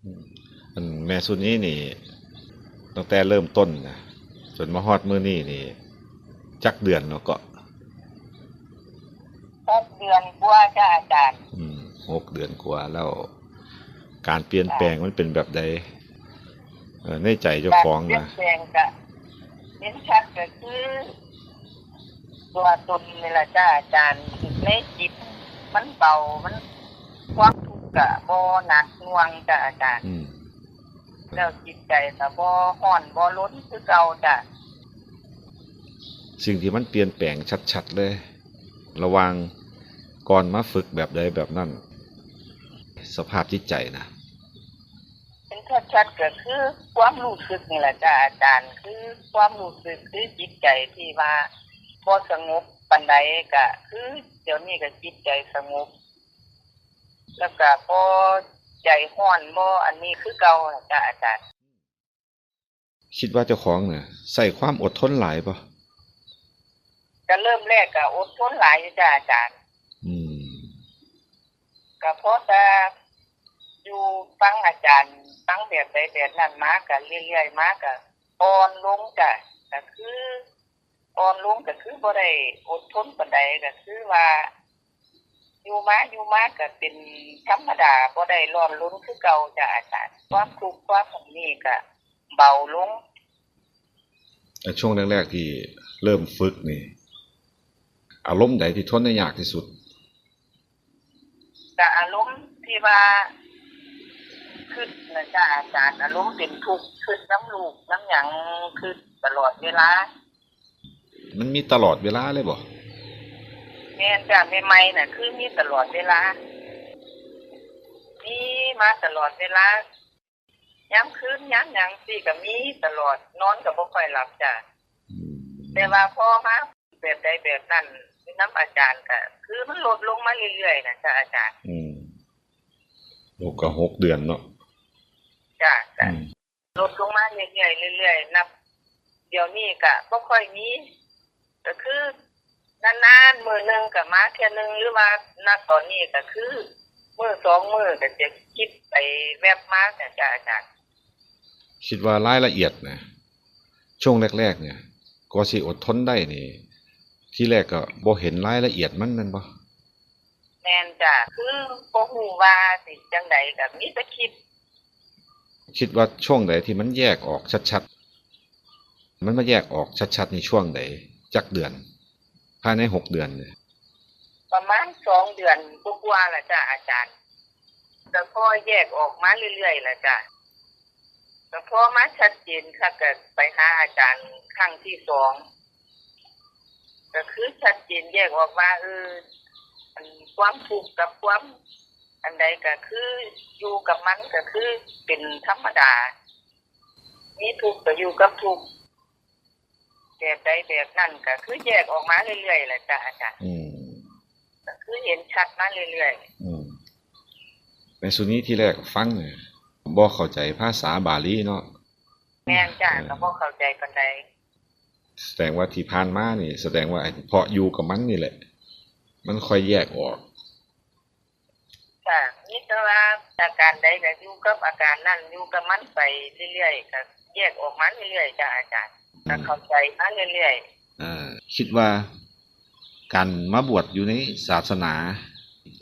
ອືມ ອັນແມ່ສຸນີນີ້ ຕັ້ງແຕ່ເລີ່ມຕົ້ນນະ ຈົນມາຮອດມື້ນີ້ນີ້ ຈັກເດືອນແລ້ວເກາະ? ຫົກເດືອນກວ່າຈ້າອາຈານ. ອືມ ຫົກເດືອນກວ່າແລ້ວ ການປ່ຽນແປງມັນເປັນແບບໃດ? ເອີ ໃນໃຈເຈົ້າຂອງນະ ການປ່ຽນແປງກະເຫັນຊັດກະຄື ຕົວຕົນນີ້ລະຈ້າອາຈານ, ໃນຈິດມັນເບົາ, ມັນ ຄວາມທຸກກະບໍ່ໜັກໜ່ວງຈ້າອາຈານ. ອືມ ແລ້ວຈິດໃຈກະບໍ່ຮ້ອນບໍ່ລົນຄືເກົ່າຈ້າ. ສິ່ງທີ່ມັນປ່ຽນແປງຊັດໆເລີຍ ລະຫວ່າງກ່ອນມາຝຶກແບບໃດແບບນັ້ນ ສະພາບຈິດໃຈນະ? ເຫັນຊັດໆກະຄືຄວາມຮູ້ສຶກນີ້ລະຈ້າອາຈານ, ຄືຄວາມຮູ້ສຶກ ຄືຈິດໃຈທີ່ວ່າບໍ່ສະຫງົບປານໃດ, ກະຄືດຽວນີ້ກະຈິດໃຈສະຫງົບ ແລ້ວກະບໍ່ໃຈຮ້ອນ ບໍ່ອັນນີ້ຄືເກົ່ານະຈ້າອາຈານ. ຄິດວ່າເຈົ້າຂອງນະໃຊ້ຄວາມອົດທົນຫຼາຍບໍ່? ກະເລີ່ມແລກກະອົດທົນຫຼາຍຢູ່ຈ້າອາຈານ. ອືມ ກະພໍແຕ່ຢູ່ຟັງອາຈານ ຟັງແບບໃດແບບນັ້ນມາ ກະເລື້ອຍໆມາກະອ່ອນລົງຈ້າ, ກະຄື ອ່ອນລົງກະຄືບໍ່ໄດ້ອົດທົນປານໃດ, ກະຄືວ່າຢູ່ມາຢູ່ມາກະເປັນທຳມະດາ ບໍ່ໄດ້ຮ້ອນລົນຄືເກົ່າຈ້າອາຈານ. ຄວາມທຸກຄວາມອັນນີ້ກະເບົາລົງ. ແລະ ຊ່ວງແລກໆທີ່ເລີ່ມຝຶກນີ້ ອາລົມໃດທີ່ທົນໄດ້ຍາກທີ່ສຸດ? ກະອາລົມທີ່ວ່າຄຶດນະຈ້າອາຈານ, ອາລົມເປັນທຸກ ຄຶດນຳລູກນຳຫຍັງ ຄຶດຕະຫຼອດເວລາ. ມັນມີຕະຫຼອດເວລາເລີຍບໍ່? ແມ່ນຈ້າ, ໃໝ່ໆນະຄືມີຕະຫຼອດເວລາ, ມີມາຕະຫຼອດເວລາ. ຍາມຄືນຍາມຫຍັງຊີ້ກະມີຕະຫຼອດ, ນອນກະບໍ່ຄ່ອຍຫຼັບຈ້າ. ອືມ ແຕ່ວ່າພໍມາແບບໃດແບບນັ້ນ ຢູ່ນຳອາຈານກະຄືມັນລົດລົງມາເລື້ອຍໆນະຈ້າອາຈານ. ອືມ ໂອ້ ກະຫົກເດືອນເນາະ. ຈ້າ ອືມ ລົດລົງມາເລື້ອຍໆ ເລື້ອຍໆ ນັບດຽວນີ້ກະບໍ່ຄ່ອຍມີ ກະຄືນານໆມື້ໜຶ່ງກະມາເທື່ອໜຶ່ງ ຫຼືວ່ານັບຕອນນີ້ກະຄືມື້ສອງມື້ກະຈະຄິດໄປແວັບມາແທ້ຈ້າອາຈານ. ຄິດວ່າລາຍລະອຽດນະ ຊ່ວງແລກໆນີ້ ກວ່າຊິອົດທົນໄດ້ນີ້ ທີແລກກະບໍ່ເຫັນລາຍລະອຽດມັນແມ່ນບໍ່? ແມ່ນຈ້າ, ຄືບໍ່ຮູ້ວ່າຊິຈັ່ງໃດ ກະມີແຕ່ຄິດ. ຄິດວ່າຊ່ວງໃດທີ່ມັນແຍກອອກຊັດໆ? ມັນມາແຍກອອກຊັດໆນີ້ຊ່ວງໃດ? ຈັກເດືອນ? ພາຍໃນຫົກເດືອນນີ້. ປະມານສອງເດືອນກວ່າໆລະຈ້າອາຈານ, ກະພໍແຍກອອກມາເລື້ອຍໆລະຈ້າ. ກະພໍມາຊັດເຈນຄັກ ກະໄປຫາອາຈານຄັ້ງທີສອງ ກະຄືຊັດເຈນແຍກອອກວ່າ ເອີ ອັນຄວາມທຸກກັບຄວາມອັນໃດກະຄືຢູ່ກັບມັນ ກະຄືເປັນທຳມະດາ, ມີທຸກກະຢູ່ກັບທຸກ ແບບໃດແບບນັ້ນ ກະຄືແຍກອອກມາເລື້ອຍໆລະຈ້າອາຈານ. ອືມ ກະຄືເຫັນຊັດມາເລື້ອຍໆ. ອືມ ແມ່ສຸນີ ທີແລກຟັງບໍ່ເຂົ້າໃຈພາສາບາລີເນາະ. ແມ່ນຈ້າ ເອີ ກະບໍ່ເຂົ້າໃຈປານໃດ. ສະແດງວ່າທີ່ຜ່ານມານີ້ ສະແດງວ່າເພາະຢູ່ກັບມັນນີ້ແຫຼະ ມັນຄ່ອຍແຍກອອກ. ກະມີແຕ່ວ່າອາການໃດກະຢູ່ກັບອາການນັ້ນ ຢູ່ກັບມັນໄປເລື້ອຍໆ ກະແຍກອອກມາເລື້ອຍໆ ຈ້າອາຈານ. ອືມ ກະເຂົ້າໃຈມາເລື້ອຍໆ. ເອີ ຄິດວ່າການມາບວດຢູ່ໃນສາສະໜາ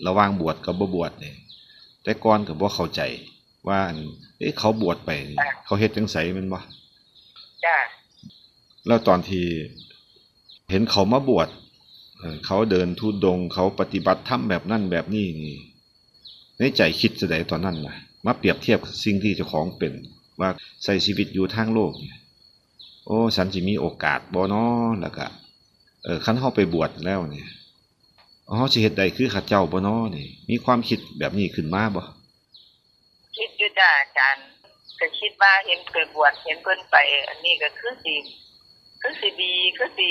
ລະຫວ່າງບວດກັບບໍ່ບວດນີ້ ແຕ່ກ່ອນກະບໍ່ເຂົ້າໃຈວ່າ ເອີ ເຂົາບວດໄປນີ້ ເຂົາເຮັດຈັ່ງໃສແມ່ນບໍ່? ຈ້າ ແລ້ວຕອນທີ່ເຫັນເຂົາມາບວດ ເອີ ເຂົາເດີນທຸດົງ ເຂົາປະຕິບັດທຳແບບນັ້ນແບບນີ້ນີ້ ໃນໃຈຄິດຈັ່ງໃດຕອນນັ້ນນະ? ມາປຽບທຽບກັບສິ່ງທີ່ເຈົ້າຂອງເປັນ ວ່າໃຊ້ຊີວິດຢູ່ທາງໂລກນີ້ ໂອ້ ສັນຊິມີໂອກາດບໍ່ນໍ? ແລ້ວກະ ເອີ ຄັນເຮົາໄປບວດແລ້ວນີ້ ເຮົາຊິເຮັດໄດ້ຄືເຂົາເຈົ້າບໍ່ນໍ? ນີ້ ມີຄວາມຄິດແບບນີ້ຂຶ້ນມາບໍ່? ຄິດຢູ່ຈ້າອາຈານ, ກະຄິດວ່າເຫັນໄປບວດ ເຫັນເພິ່ນໄປ ອັນນີ້ກະຄືຊິ ຄືຊິດີ ຄືຊິ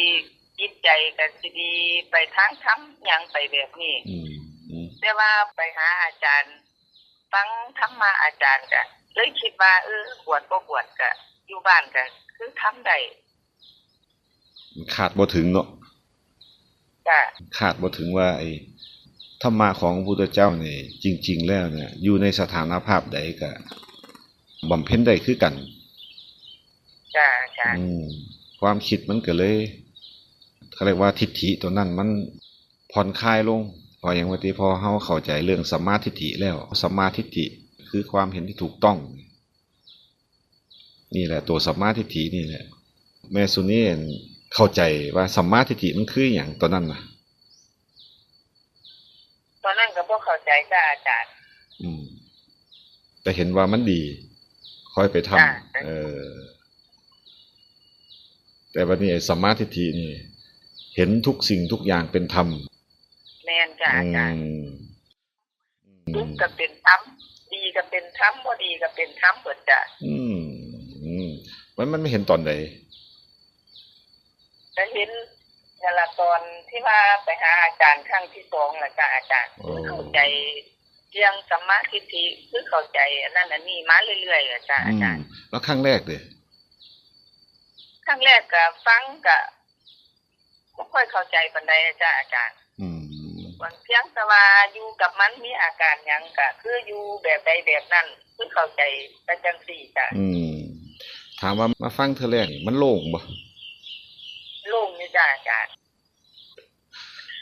ຈິດໃຈກະຊິດີໄປທາງທຳຫຍັງໄປແບບນີ້. ອືມ ອືມ ແຕ່ວ່າໄປຫາອາຈານ ຟັງທຳມະອາຈານ ກະເລີຍຄິດວ່າ ເອີ ບວດບໍ່ບວດກະ ຢູ່ບ້ານກະຄືທຳໄດ້. ຄາດບໍ່ເຖິງເນາະ. ຈ້າ ຄາດບໍ່ເຖິງວ່າໄອ້ທຳມະຂອງພະພຸດທະເຈົ້ານີ້ ຈິງໆແລ້ວເນຍ ຢູ່ໃນສະຖານະພາບໃດກະ ບຳເພັນໄດ້ຄືກັນ. ຈ້າ ອາຈານ. ອືມ ຄວາມຄິດມັນກໍເລີຍ ເຂົາເອີ້ນວ່າທິດຖິຕົວນັ້ນມັນຜ່ອນຄາຍລົງ. ເພາະຫຍັງວ່າຕິ? ເພາະເຮົາເຂົ້າໃຈເລື່ອງສຳມາທິດຖິແລ້ວ. ສຳມາທິດຖິຄືຄວາມເຫັນທີ່ຖືກຕ້ອງ. ນີ້ແຫຼະ ຕົວສຳມາທິດຖິນີ້ແຫຼະ. ແມ່ສຸນີເຂົ້າໃຈວ່າສຳມາທິດຖິມັນຄືຫຍັງຕອນນັ້ນນະ? ຕອນນັ້ນກໍບໍ່ເຂົ້າໃຈຈ້າອາຈານ. ອືມ ແຕ່ເຫັນວ່າມັນດີ ຄ່ອຍໄປທຳ. ເອີ ແຕ່ບັດນີ້ໄອ້ສຳມາທິດຖິນີ້ ເຫັນທຸກສິ່ງທຸກຢ່າງເປັນທຳ. ແມ່ນຈ້າອາຈານ. ອືມ ທຸກກໍເປັນທຳ ດີກໍເປັນທຳ ບໍ່ດີກໍເປັນທຳເບິດຈ້າ. ອືມ ອືມ ມັນ ມັນເຫັນຕອນໃດ? ກໍເຫັນນັ້ນລະ ຕອນທີ່ວ່າໄປຫາອາຈານຄັ້ງທີສອງລະຈ້າອາຈານ. ໂອ້ ເຂົ້າໃຈເລື່ອງສຳມາທິດຖິ ຄືເຂົ້າໃຈອັນນັ້ນອັນນີ້ມາເລື້ອຍໆລະຈ້າອາຈານ. ອືມ ແລ້ວຄັ້ງແລກເດ? ຄັ້ງແລກກໍຟັງ ກໍ ບໍ່ຄ່ອຍເຂົ້າໃຈປານໃດອາຈານ ອາຈານ. ອືມ ພຽງແຕ່ວ່າຢູ່ກັບມັນມີອາການຫຍັງ ກໍຄືຢູ່ແບບໃດແບບນັ້ນ ຄືເຂົ້າໃຈໄປຈັ່ງຊີ້ຈ້າ. ອືມ ຖາມວ່າມາຟັງເທື່ອແລກນີ້ ມັນໂລ່ງບໍ່? ໂລ່ງຢູ່ຈ້າອາຈານ.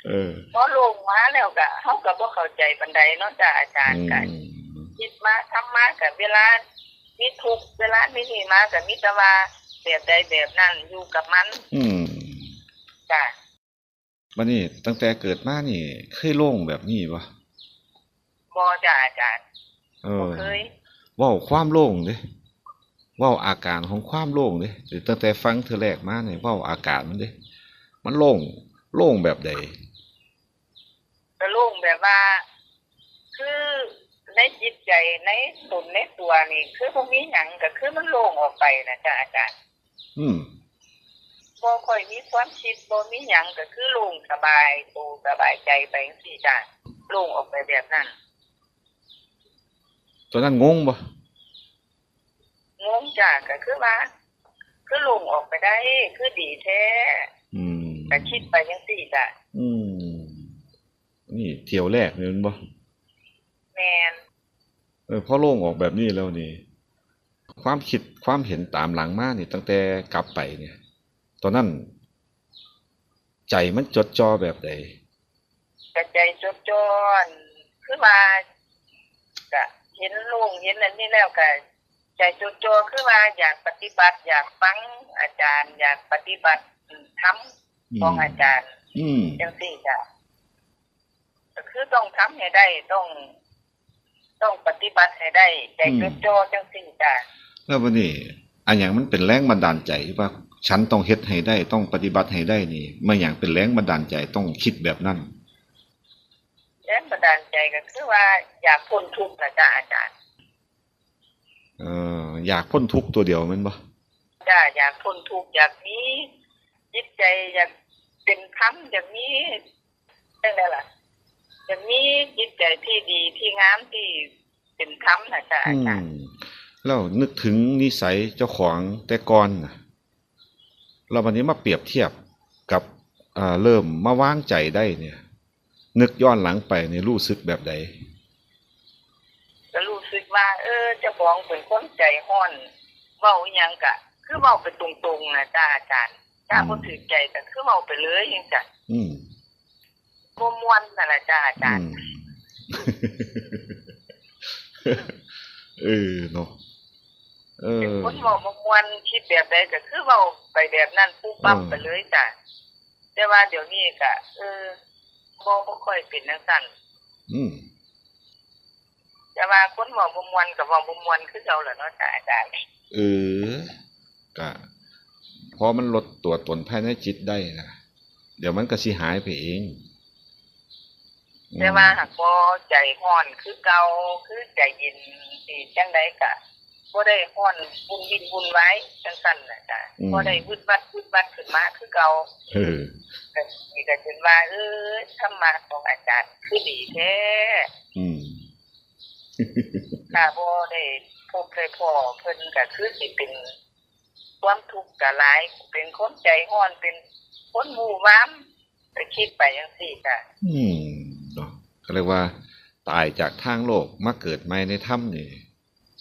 ເອີ ພໍໂລ່ງມາແລ້ວກໍ ເຮົາກໍບໍ່ເຂົ້າໃຈປານໃດເນາະຈ້າອາຈານ. ອືມ ກໍຄິດມາ ທຳມາ ກໍເວລາມີທຸກ ເວລາມີນີ້ມາ ກໍມີແຕ່ວ່າແບບໃດແບບນັ້ນ ຢູ່ກັບມັນ. ອືມ ຈ້າ. ບັດນີ້ຕັ້ງແຕ່ເກີດມານີ້ ເຄີຍໂລ່ງແບບນີ້ບໍ່? ບໍ່ຈ້າອາຈານ. ເອີ ບໍ່ເຄີຍ. ເວົ້າຄວາມໂລ່ງເດ້ ເວົ້າອາການຂອງຄວາມໂລ່ງເດ້. ຕັ້ງແຕ່ຟັງເທື່ອແລກມານີ້ ເວົ້າອາການມັນເດ້ ມັນໂລ່ງ ໂລ່ງແບບໃດ? ກໍໂລ່ງແບບວ່າ ຄືໃນຈິດໃຈ ໃນຕົນ ໃນຕົວນີ້ ຄືບໍ່ມີຫຍັງ ກໍຄືມັນໂລ່ງອອກໄປນະຈ້າອາຈານ. ອືມ ບໍ່ຄ່ອຍມີຄວາມຄິດ ບໍ່ມີຫຍັງ ກໍຄືໂລ່ງສະບາຍໂຕ ສະບາຍໃຈໄປຈັ່ງຊີ້ຈ້າ ໂລ່ງອອກໄປແບບນັ້ນ. ຕອນນັ້ນງົງບໍ່? ງົງຈ້າ ກໍຄືວ່າ ຄືໂລ່ງອອກໄປໄດ້ ຄືດີແທ້. ອືມ ກໍຄິດໄປຈັ່ງຊີ້ຈ້າ. ອືມ ນີ້ທ່ຽວແລກແມ່ນບໍ່? ແມ່ນ. ເອີ ພໍໂລ່ງອອກແບບນີ້ແລ້ວນີ້ ຄວາມຄິດຄວາມເຫັນຕາມຫຼັງມານີ້ ຕັ້ງແຕ່ກັບໄປນີ້ ຕອນນັ້ນໃຈມັນຈົດຈ່ອແບບໃດ? ກໍໃຈຈົດຈ່ອ ຄືວ່າ ກະເຫັນໂລ່ງເຫັນອັນນີ້ແລ້ວ ກະໃຈຈົດຈ່ອ ຄືວ່າຢາກປະຕິບັດ ຢາກຟັງອາຈານ ຢາກປະຕິບັດທຳຂອງອາຈານ ອືມ ຈັ່ງຊີ້ຈ້າ. ກໍຄືຕ້ອງທຳໃຫ້ໄດ້ ຕ້ອງ ຕ້ອງປະຕິບັດໃຫ້ໄດ້ ໃຈ ອືມ ຈົດຈ່ອຈັ່ງຊີ້ຈ້າ. ແລ້ວບັດນີ້ ອັນຫຍັງມັນເປັນແຮງບັນດານໃຈທີ່ວ່າ ສັນຕ້ອງເຮັດໃຫ້ໄດ້ ຕ້ອງປະຕິບັດໃຫ້ໄດ້ນີ້ ແມ່ນຫຍັງເປັນແຮງບັນດານໃຈຕ້ອງຄິດແບບນັ້ນ? ແຮງບັນດານໃຈກໍຄືວ່າຢາກພົ້ນທຸກນະຈ້າອາຈານ. ເອີ ຢາກພົ້ນທຸກຕົວດຽວແມ່ນບໍ່? ຈ້າ ຢາກພົ້ນທຸກ ຢາກມີຈິດໃຈ ຢາກເປັນທຳ ຢາກມີ ຈັ່ງໃດລະ ຢາກມີຈິດໃຈທີ່ດີ ທີ່ງາມ ທີ່ເປັນທຳນະຈ້າອາຈານ. ອືມ ແລ້ວນຶກເຖິງນິໄສເຈົ້າຂອງແຕ່ກ່ອນນະ ແລ້ວບັດນີ້ມາປຽບທຽບກັບ ເອີ ເລີ່ມມາວາງໃຈໄດ້ນີ້ ນຶກຍ້ອນຫຼັງໄປນີ້ ຮູ້ສຶກແບບໃດ? ກໍຮູ້ສຶກວ່າ ເອີ ເຈົ້າຂອງເປັນຄົນໃຈຮ້ອນ ເວົ້າອີ່ຫຍັງກະຄືເວົ້າໄປຕົງໆນະຈ້າອາຈານ. ຖ້າ ອືມ ບໍ່ຖືກໃຈກໍຄືເວົ້າໄປເລີຍຈັ່ງຊັ້ນ. ອືມ ບໍ່ມ່ວນຫັ້ນລະຈ້າອາຈານ. ອືມ ເອີເນາະ ເອີ ເປັນຄົນເວົ້າບໍ່ມ່ວນ ຄິດແບບໃດກໍຄືເວົ້າໄປແບບນັ້ນ ປຸບປັບ ເອີ ໄປເລີຍຈ້າ. ແຕ່ວ່າດຽວນີ້ກະ ເອີ ບໍ່ ບໍ່ຄ່ອຍເປັນຈັ່ງຊັ້ນ. ອືມ ແຕ່ວ່າຄົນເວົ້າບໍ່ມ່ວນກໍເວົ້າບໍ່ມ່ວນຄືເກົ່າແຫຼະເນາະ ອາຈານ. ເອີ ກະພໍມັນລົດຕົວຕົນພາຍໃນຈິດໄດ້ນະ ດຽວມັນກໍຊິຫາຍໄປເອງ. ແຕ່ວ່າຫາກບໍ່ໃຈຮ້ອນຄືເກົ່າ ຄືໃຈເຢັນ ຊິຈັ່ງໃດກະບໍ່ໄດ້ຮ້ອນວຸ່ນວິ່ນວຸ່ນວາຍຈັ່ງຊັ້ນນະຈ້າ. ອືມ ບໍ່ໄດ້ວືດວັດວືດວັດຂຶ້ນມາຄືເກົ່າ. ເອີ ກໍ ກໍເຫັນວ່າ ເອີ ທຳມະຂອງອາຈານຄືດີແທ້. ອືມ ຖ້າບໍ່ໄດ້ພົບໄດ້ພໍ້ເພິ່ນ ກໍຄືຊິເປັນຄວາມທຸກກໍຫຼາຍ ເປັນຄົນໃຈຮ້ອນ ເປັນຄົນວູ່ວາມ ໄປຄິດໄປຈັ່ງຊີ້ກະ ອືມ ເນາະ ກໍເອີ້ນວ່າຕາຍຈາກທາງໂລກມາເກີດໃໝ່ໃນທຳນີ້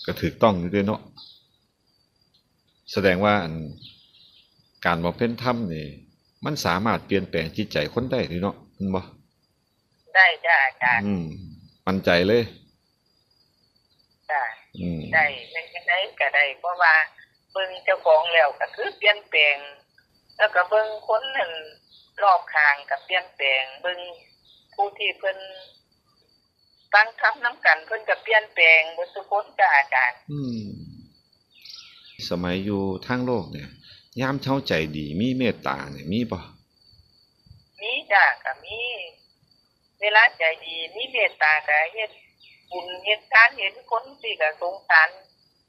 ກໍຖືກຕ້ອງຢູ່ເດ້ເນາະ. ສະແດງວ່າ ອັນ ການບຳເພັນທຳນີ້ ມັນສາມາດປ່ຽນແປງຈິດໃຈຄົນໄດ້ເດ້ເນາະ ແມ່ນບໍ່? ໄດ້ຈ້າອາຈານ. ອືມ ໝັ້ນໃຈເລີຍ. ຈ້າ. ອືມ ໄດ້ ແມ່ນຈັ່ງໃດກໍໄດ້ ເພາະວ່າເບິ່ງເຈົ້າຂອງແລ້ວກໍຄືປ່ຽນແປງ ແລ້ວກໍເບິ່ງຄົນນັ້ນລອບຂ້າງກໍປ່ຽນແປງ ເບິ່ງຜູ້ທີ່ເພິ່ນ ຟັງທຳນຳກັນ ເພິ່ນກໍປ່ຽນແປງເບິດທຸກຄົນຈ້າອາຈານ. ອືມ ສະໄໝຢູ່ທາງໂລກນີ້ ຍາມເຮົາໃຈດີ ມີເມດຕານີ້ ມີບໍ່? ມີຈ້າ ກໍມີ. ເວລາໃຈດີ ມີເມດຕາ ກໍເຮັດບຸນ ເຮັດທານ ເຫັນຄົນຈັ່ງຊີ້ກໍສົງສານ.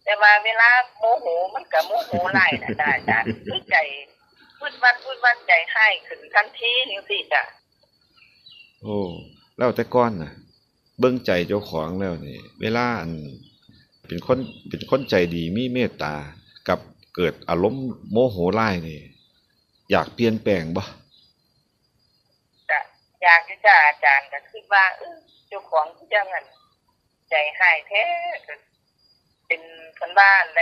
ແຕ່ວ່າເວລາໂມໂຫ ມັນກໍໂມໂຫຫຼາຍນະຈ້າອາຈານ. ຄືໃຈວືດວັດ ວືດວັດ ໃຈຮ້າຍຂຶ້ນທັນທີ ຈັ່ງຊີ້ຈ້າ. ໂອ້ ແລ້ວແຕ່ກ່ອນນະ ເບິ່ງໃຈເຈົ້າຂອງແລ້ວນີ້ ເວລາ ອັນ ເປັນຄົນ ເປັນຄົນໃຈດີ ມີເມດຕາ ກັບເກີດອາລົມໂມໂຫຫຼາຍນີ້ ຢາກປ່ຽນແປງບໍ່? ກະຢາກຢູ່ຈ້າອາຈານ. ກະຄິດວ່າ ເອີ ເຈົ້າຂອງຄືຈັ່ງ ອັນ ໃຈຮ້າຍແທ້ ກະເປັນ ເພິ່ນວ່າອັນໃດ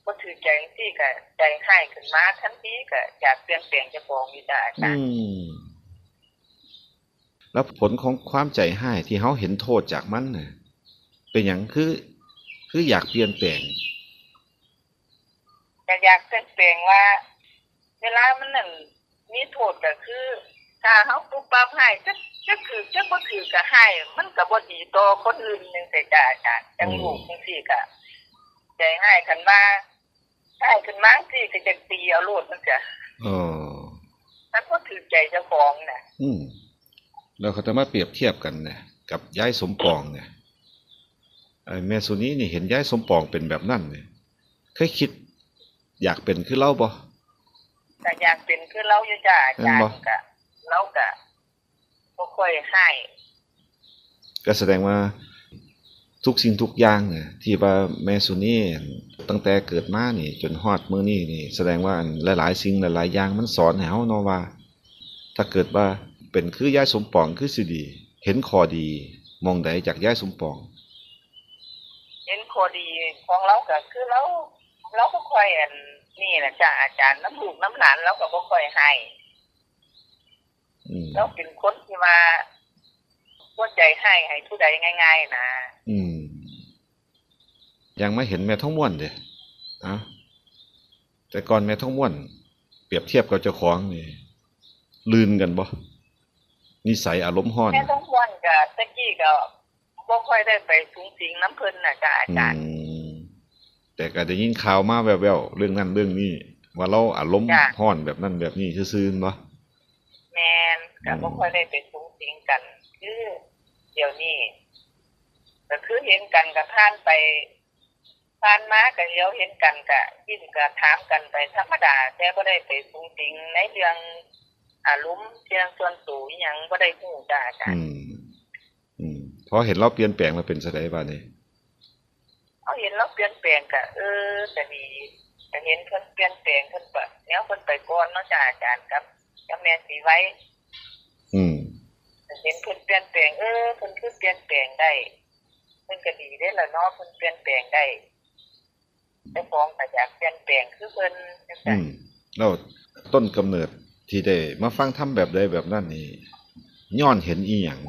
ບໍ່ຖືກໃຈຈັ່ງຊີ້ ກະໃຈຮ້າຍຂຶ້ນມາທັນທີ ກະຢາກປ່ຽນແປງເຈົ້າຂອງຢູ່ຈ້າອາຈານ. ອືມ ແລ້ວຜົນຂອງຄວາມໃຈຮ້າຍທີ່ເຮົາເຫັນໂທດຈາກມັນນະ ເປັນຫຍັງຄື ຄືຢາກປ່ຽນແປງ? ກະຢາກປ່ຽນແປງວ່າ ເວລາມັນນັ້ນມີໂທດກໍຄື ຖ້າເຮົາປຸບປັບຮ້າຍ ຈັກ ຈັກຖືກຈັກບໍ່ຖືກກໍຮ້າຍ ມັນກໍບໍ່ດີຕໍ່ຄົນອື່ນຈັ່ງຊີ້ຈ້າອາຈານ. ຈັ່ງ ອືມ ລູກຈັ່ງຊີ້ກໍໃຈຮ້າຍ ຄັນວ່າຮ້າຍຂຶ້ນມາຈັ່ງຊີ້ກໍຢາກຕີເອົາໂລດ ມັນກໍ ເອີ ມັນບໍ່ຖືກໃຈເຈົ້າຂອງນະ. ອືມ ແລ້ວເຂົາຈະມາປຽບທຽບກັນນະ ກັບຍາຍສົມປອງນະ. ເອີ ແມ່ສຸນີນີ້ເຫັນຍາຍສົມປອງເປັນແບບນັ້ນນີ້ ເຄີຍຄິດຢາກເປັນຄືລາວບໍ່? ກະຢາກເປັນຄືລາວຢູ່ຈ້າອາຈານ. ແມ່ນບໍ່? ກະ ລາວກະບໍ່ຄ່ອຍຮ້າຍ. ກໍສະແດງວ່າທຸກສິ່ງທຸກຢ່າງນະ ທີ່ວ່າແມ່ສຸນີ ອັນ ຕັ້ງແຕ່ເກີດມານີ້ ຈົນຮອດມື້ນີ້ນີ້ ສະແດງວ່າ ອັນ ຫຼາຍໆສິ່ງຫຼາຍໆຢ່າງມັນສອນໃຫ້ເຮົາເນາະວ່າ ຖ້າເກີດວ່າເປັນຄືຍາຍສົມປອງຄືຊິດີ. ເຫັນຂໍ້ດີໝ່ອງໃດຈາກຍາຍສົມປອງ? ເຫັນຂໍ້ດີຂອງລາວກໍຄືລາວ ລາວບໍ່ຄ່ອຍ ອັນ ນີ້ນະຈ້າອາຈານ. ນຳລູກນຳຫຼານລາວກໍບໍ່ຄ່ອຍຮ້າຍ. ອືມ ລາວເປັນຄົນທີ່ວ່າບໍ່ໃຈຮ້າຍໃຫ້ຜູ້ໃດງ່າຍໆນະ. ອືມ ຢ່າງມາເຫັນແມ່ທອງມ່ວນເດ ເອົ້າ ແຕ່ກ່ອນແມ່ທອງມ່ວນປຽບທຽບກັບເຈົ້າຂອງນີ້ ລື່ນກັນບໍ່? ນິໄສອາລົມຮ້ອນ. ແມ່ທອງມ່ວນກະ ແຕ່ກີ້ກະບໍ່ຄ່ອຍໄດ້ໄປສຸງສິງນຳເພິ່ນນະຈ້າອາຈານ. ອືມ ແຕ່ກະໄດ້ຍິນຂ່າວມາແວ່ວໆ ເລື່ອງນັ້ນເລື່ອງນີ້ ວ່າລາວອາລົມ ຈ້າ ຮ້ອນແບບນັ້ນແບບນີ້ຊື່ໆ ແມ່ນບໍ່? ແມ່ນ ກະ ອືມ ບໍ່ຄ່ອຍໄດ້ໄປສຸງສິງກັນ ຄືດຽວນີ້ ກໍຄືເຫັນກັນກໍຜ່ານໄປ ຜ່ານມາກໍຫຼຽວເຫັນກັນ ກໍຍິ້ມກໍຖາມກັນໄປທຳມະດາ ແຕ່ບໍ່ໄດ້ໄປສຸງສິງໃນເລື່ອງອາລົມ ເລື່ອງສ່ວນໂຕອີ່ຫຍັງ ບໍ່ໄດ້ຮູ້ຈ້າອາຈານ. ອືມ ອືມ ພໍເຫັນລາວປ່ຽນແປງແລ້ວເປັນຈັ່ງໃດບາດນີ້? ເຮົາເຫັນລາວປ່ຽນແປງກະ ເອີ ກະດີ ກະເຫັນເພິ່ນປ່ຽນແປງ ເພິ່ນກະ ແນວເພິ່ນໄປກ່ອນເນາະຈ້າອາຈານ ກັບ ກັບແມ່ສີໄວ. ອືມ ກະເຫັນເພິ່ນປ່ຽນແປງ ເອີ ເພິ່ນຄືປ່ຽນແປງໄດ້ ເພິ່ນກະດີເດ້ລະເນາະ ເພິ່ນປ່ຽນແປງໄດ້ ເຈົ້າຂອງກະຢາກປ່ຽນແປງຄືເພິ່ນ ຈັ່ງຊັ້ນ. ອືມ ແລ້ວຕົ້ນກຳເນີດທີ່ໄດ້ມາຟັງທຳແບບໃດແບບນັ້ນນີ້ ຍ້ອນເຫັນອີ່ຫຍັງ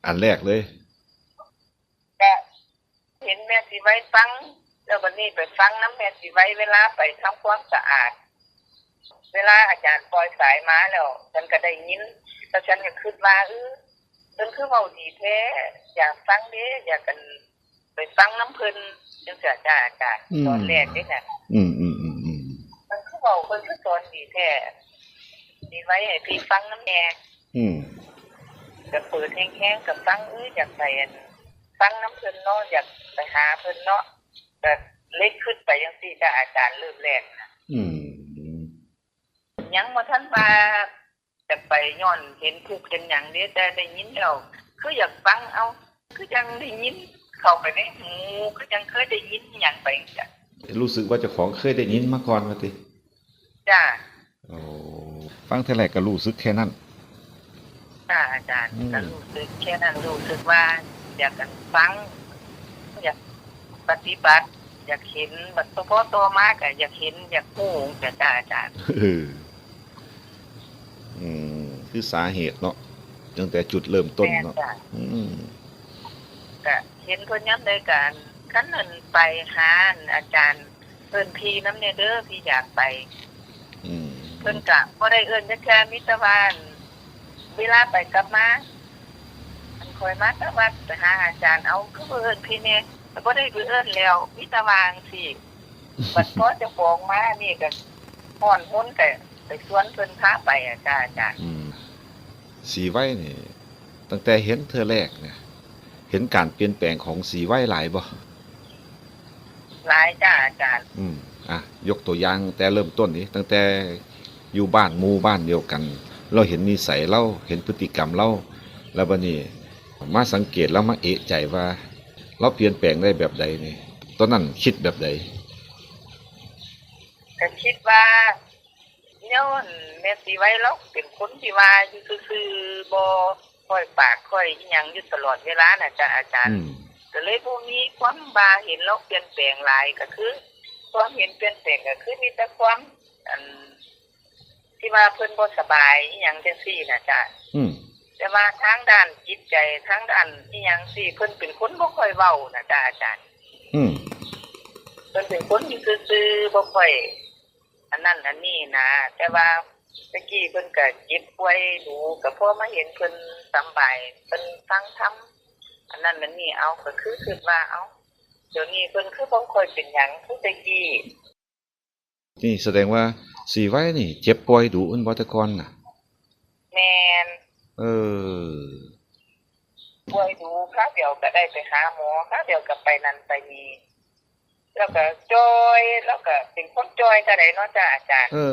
ອັນແລກເລີຍ? ກະເຫັນແມ່ສີໄວຟັງ ແລ້ວບັດນີ້ໄປຟັງນຳແມ່ສີໄວ ເວລາໄປທຳຄວາມສະອາດ ເວລາອາຈານປ່ອຍສາຍມາແລ້ວ ສັນກະໄດ້ຍິນ ແລ້ວສັນກະຄຶດວ່າ ເອີ ເພິ່ນຄືເວົ້າດີແທ້ ຢາກຟັງເດ້ ຢາກ ອັນ ໄປຟັງນຳເພິ່ນ ຈັ່ງຊີ້ຈ້າອາຈານ. ອືມ ຕອນແລກເດ້ນະ ອືມໆໆໆ ເພິ່ນຄືເວົ້າ ເພິ່ນຄືສອນດີແທ້ ສີໄວໃຫ້ພີ່ຟັງນຳແດ່. ອືມ ກະເປີດແຮງໆ ກະຟັງ ເອີ ຢາກໄປ ອັນ ຟັງນຳເພິ່ນເນາະ ຢາກໄປຫາເພິ່ນເນາະ ກະເລີຍຄຶດໄປຈັ່ງຊີ້ຈ້າອາຈານ ເລີ່ມແລກນະ. ອືມ ຍັງບໍ່ທັນວ່າຈະໄປຍ້ອນເຫັນທຸກເຫັນຫຍັງເດ້ ແຕ່ໄດ້ຍິນແລ້ວຄືຢາກຟັງ ເອົ້າ ຄືຈັ່ງໄດ້ຍິນເຂົ້າໄປໃນຫູ ຄືຈັ່ງເຄີຍໄດ້ຍິນອີ່ຫຍັງໄປຈັ່ງຊີ້. ຮູ້ສຶກວ່າເຈົ້າຂອງເຄີຍໄດ້ຍິນມາກ່ອນວ່າຕິ? ຈ້າ. ໂອ້ ຟັງເທື່ອແລກກໍຮູ້ສຶກແຄ່ນັ້ນ? ຈ້າອາຈານ. ອືມ ກໍຮູ້ສຶກແຄ່ນັ້ນ ຮູ້ສຶກວ່າຢາກ ອັນ ຟັງ ຢາກ ປະຕິບັດ ຢາກເຫັນ ບັດສະເພາະຕໍ່ມາກໍຢາກເຫັນ ຢາກຮູ້ຈັ່ງຊີ້ນະ ອາຈານ. ເອີ ອືມ ຄືສາເຫດເນາະ ຕັ້ງແຕ່ຈຸດເລີ່ມຕົ້ນເນາະ. ແມ່ນຈ້ະ. ອືມ ກະເຫັນເພິ່ນຍາມໃດກະ ຄັນອັນໄປຫາອັນອາຈານ ເອີ້ນພີ່ນຳແດ່ເດີ ພີ່ຢາກໄປ. ອືມ ເພິ່ນກະບໍ່ໄດ້ເອີ້ນຈັກເທື່ອ ມີແຕ່ວ່າ ເວລາໄປກັບມາ ອັນຂ້ອຍມາແຕ່ວັດໄປຫາອາຈານ ເອົ້າ ຄືບໍ່ເອີ້ນພີ່ແດ່ ກໍບໍ່ໄດ້ໄປເອີ້ນແລ້ວ ມີແຕ່ວ່າຈັ່ງຊີ້. ບັດພໍເຈົ້າຂອງມານີ້ກໍຮ້ອນຮົນ ກໍໄປຊວນເພິ່ນພາໄປອະຈ້າ ອາຈານ. ອືມ ສີໄວນີ້ ຕັ້ງແຕ່ເຫັນເທື່ອແລກນະ ເຫັນການປ່ຽນແປງຂອງສີໄວຫຼາຍບໍ່? ຫຼາຍຈ້າ ອາຈານ. ອືມ ອ່ະ ຍົກຕົວຢ່າງແຕ່ເລີ່ມຕົ້ນນີ້ ຕັ້ງແຕ່ຢູ່ບ້ານໝູ່ບ້ານດຽວກັນ ລາວເຫັນນິໄສລາວ ເຫັນພຶດຕິກຳລາວ ແລ້ວບັດນີ້ມາສັງເກດ ລາວມາເອະໃຈວ່າ ລາວປ່ຽນແປງໄດ້ແບບໃດນີ້ ຕອນນັ້ນຄິດແບບໃດ? ກໍຄິດວ່າ ແນວອັນແມ່ສີໄວລາວເປັນຄົນທີ່ວ່າຢູ່ຊື່ໆ ບໍ່ຄ່ອຍປາກຄ່ອຍອີ່ຫຍັງຢູ່ຕະຫຼອດເວລານະຈ້າ ອາຈານ. ອືມ ກໍເລີຍບໍ່ມີຄວາມວ່າເຫັນລາວປ່ຽນແປງຫຼາຍ ກໍຄືຄວາມເຫັນປ່ຽນແປງກໍຄືມີແຕ່ຄວາມ ອັນ ທີ່ວ່າເພິ່ນບໍ່ສະບາຍອີ່ຫຍັງຈັ່ງຊີ້ນະຈ້າ. ອືມ ແຕ່ວ່າທາງດ້ານຈິດໃຈ ທາງດ້ານອີ່ຫຍັງຊີ້ ເພິ່ນເປັນຄົນບໍ່ຄ່ອຍເວົ້ານະຈ້າ ອາຈານ. ອືມ ເພິ່ນເປັນຄົນຢູ່ຊື່ໆ ບໍ່ຄ່ອຍ ອັນນັ້ນອັນນີ້ນະ ແຕ່ວ່າແຕ່ກີ້ເພິ່ນກະເຈັບປ່ວຍດູ ກະພໍມາເຫັນເພິ່ນສຳບາຍ ເພິ່ນຟັງທຳ ອັນນັ້ນອັນນີ້ ເອົ້າ ກະຄືຄິດວ່າ ເອົ້າ ດຽວນີ້ເພິ່ນຄືບໍ່ຄ່ອຍເປັນຫຍັງຄືແຕ່ກີ້. ນີ້ສະແດງວ່າສີໄວນີ້ເຈັບປ່ວຍດຸແມ່ນບໍ່ແຕ່ກ່ອນນະ? ແມ່ນ. ເອີ ປ່ວຍດຸ ຄາວດຽວກະໄດ້ໄປຫາໝໍ ຄາວດຽວກະໄປນັ້ນໄປນີ້ ແລ້ວກະຈ່ອຍ ລາວກະເປັນຄົນຈ່ອຍກະໄດ້ເນາະຈ້າ ອາຈານ. ເອີ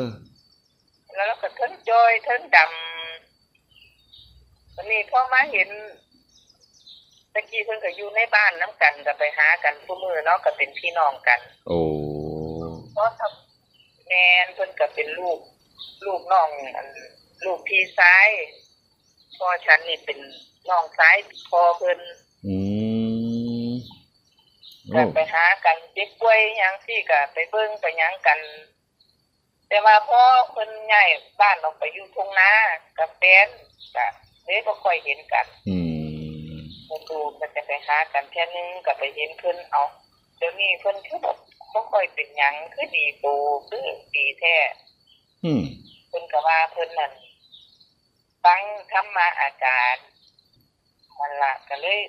ແລ້ວລາວກະເທິງຈ່ອຍເທິງດຳ ບັດນີ້ພໍມາເຫັນ ແຕ່ກີ້ເພິ່ນກະຢູ່ໃນບ້ານນຳກັນ ກະໄປຫາກັນຄູ່ມື້ເນາະ ກະເປັນພີ່ນ້ອງກັນ. ໂອ້ ແມ່ນ ເພິ່ນກະເປັນລູກ ລູກນ້ອງ ອັນ ລູກພີ່ຊາຍ ພໍ່ສັນນີ້ເປັນນ້ອງຊາຍພໍ່ເພິ່ນ. ອືມ ກະໄປຫາກັນ ເຈັບປ່ວຍຫຍັງຊີ້ກະໄປເບິ່ງໄປຫຍັງກັນ ແຕ່ວ່າພໍເພິ່ນຍ້າຍບ້ານອອກໄປຢູ່ທົ່ງນາກັບແຟນ ກະເລີຍບໍ່ຄ່ອຍເຫັນກັນ. ອືມ ໂດນໆ ກະຈະໄປຫາກັນເທື່ອໜຶ່ງ ກະໄປເຫັນເພິ່ນ ເອົ້າ ດຽວນີ້ເພິ່ນຄືແບບບໍ່ຄ່ອຍເປັນຫຍັງ ຄືດີໂຕ ຄືດີແທ້. ອືມ ເພິ່ນກະວ່າເພິ່ນນັ້ນ ຟັງທຳມະອາຈານ ນັ້ນລະ ກະເລີຍ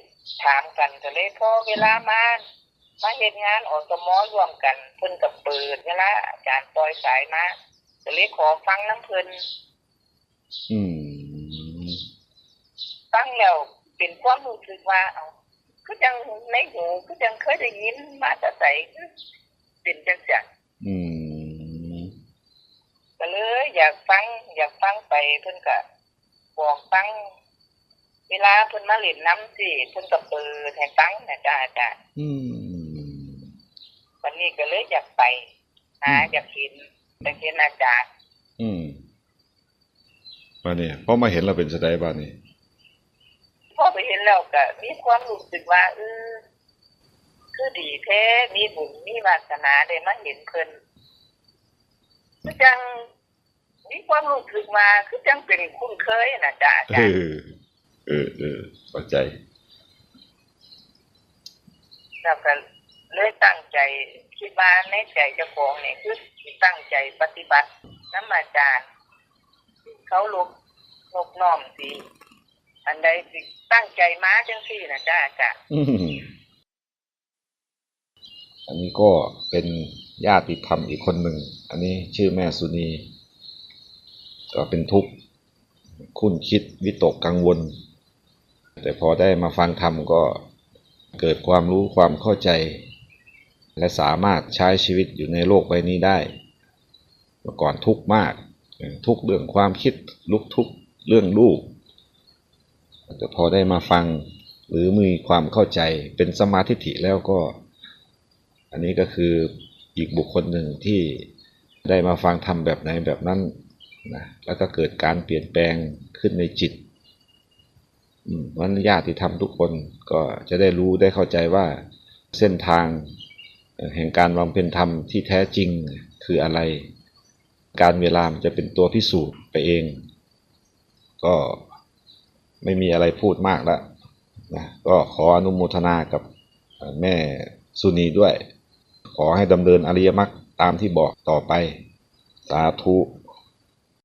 ຖາມກັນ ກະເລີຍພໍເວລາມາ ມາເຮັດງານ ອສມ ຮ່ວມກັນ ເພິ່ນກະເປີດເວລາອາຈານປ່ອຍສາຍມາ ກະເລີຍຂໍຟັງນຳເພິ່ນ. ອືມ ຟັງແລ້ວເປັນຄວາມຮູ້ສຶກວ່າ ເອົ້າ ຄືຈັ່ງໃນຫູ ຄືຈັ່ງເຄີຍໄດ້ຍິນມາແຕ່ໃສ ຄືເປັນຈັ່ງຊັ້ນ. ອືມ ກະເລີຍຢາກຟັງ ຢາກຟັງໄປ ເພິ່ນກະບອກຟັງ ເວລາເພິ່ນມາຫຼິ້ນນຳຊີ້ ເພິ່ນກະເປີດໃຫ້ຟັງນະຈ້າ ອາຈານ. ອືມ ບັດນີ້ກະເລີຍຢາກໄປຫາ ອືມ ຢາກເຫັນ ຢາກເຫັນອາຈານ. ອືມ ບາດນີ້ພໍມາເຫັນແລ້ວເປັນຈັ່ງໃດບາດນີ້? ພໍໄປເຫັນແລ້ວກະມີຄວາມຮູ້ສຶກວ່າ ເອີ ຄືດີແທ້ ມີບຸນມີວາສະໜາໄດ້ມາເຫັນເພິ່ນ ຄືຈັ່ງມີຄວາມຮູ້ສຶກວ່າ ຄືຈັ່ງເປັນຄຸ້ນເຄີຍນະຈ້າ ອາຈານ. ເອີ ເອີ ເອີ ເຂົ້າໃຈ. ແລ້ວກະເລີຍຕັ້ງໃຈ ຄິດວ່າໃນໃຈເຈົ້າຂອງນີ້ ຄືຊິຕັ້ງໃຈປະຕິບັດນຳອາຈານ ເຄົາລົບ ນົບນ້ອມ ຊິ ອັນໃດຊິຕັ້ງໃຈມາຈັ່ງຊີ້ນະຈ້າ ອາຈານ. ອັນນີ້ກໍເປັນຍາດຕິທຳອີກຄົນໜຶ່ງ ອັນນີ້ຊື່ແມ່ສຸນີ ກໍເປັນທຸກ ຄຸ້ນຄິດ ວິຕົກກັງວົນ ແຕ່ພໍໄດ້ມາຟັງທຳກໍເກີດຄວາມຮູ້ຄວາມເຂົ້າໃຈ ແລະ ສາມາດໃຊ້ຊີວິດຢູ່ໃນໂລກໃບນີ້ໄດ້. ເມື່ອກ່ອນທຸກມາກ ທຸກເລື່ອງຄວາມຄິດ ລຸກທຸກເລື່ອງລູກ ແຕ່ພໍໄດ້ມາຟັງ ຫຼື ມີຄວາມເຂົ້າໃຈ ເປັນສຳມາທິດຖິແລ້ວກໍ ອັນນີ້ກໍຄືອີກບຸກຄົນໜຶ່ງທີ່ໄດ້ມາຟັງທຳແບບໃດແບບນັ້ນນະ ແລ້ວກໍເກີດການປ່ຽນແປງຂຶ້ນໃນຈິດ. ອືມ ເພາະນັ້ນຍາດຕິທຳທຸກຄົນກໍຈະໄດ້ຮູ້ໄດ້ເຂົ້າໃຈວ່າ เส้นทางแห่งการบำเพ็ญธรรมที่แท้จริงคืออะไร การเวลามันจะเป็นตัวพิสูจน์ไปเอง ก็ไม่มีอะไรพูดมากแล้วนะ ก็ขออนุโมทนากับแม่สุนีด้วย ขอให้ดำเนินอริยมรรคตามที่บอกต่อไป สาธุ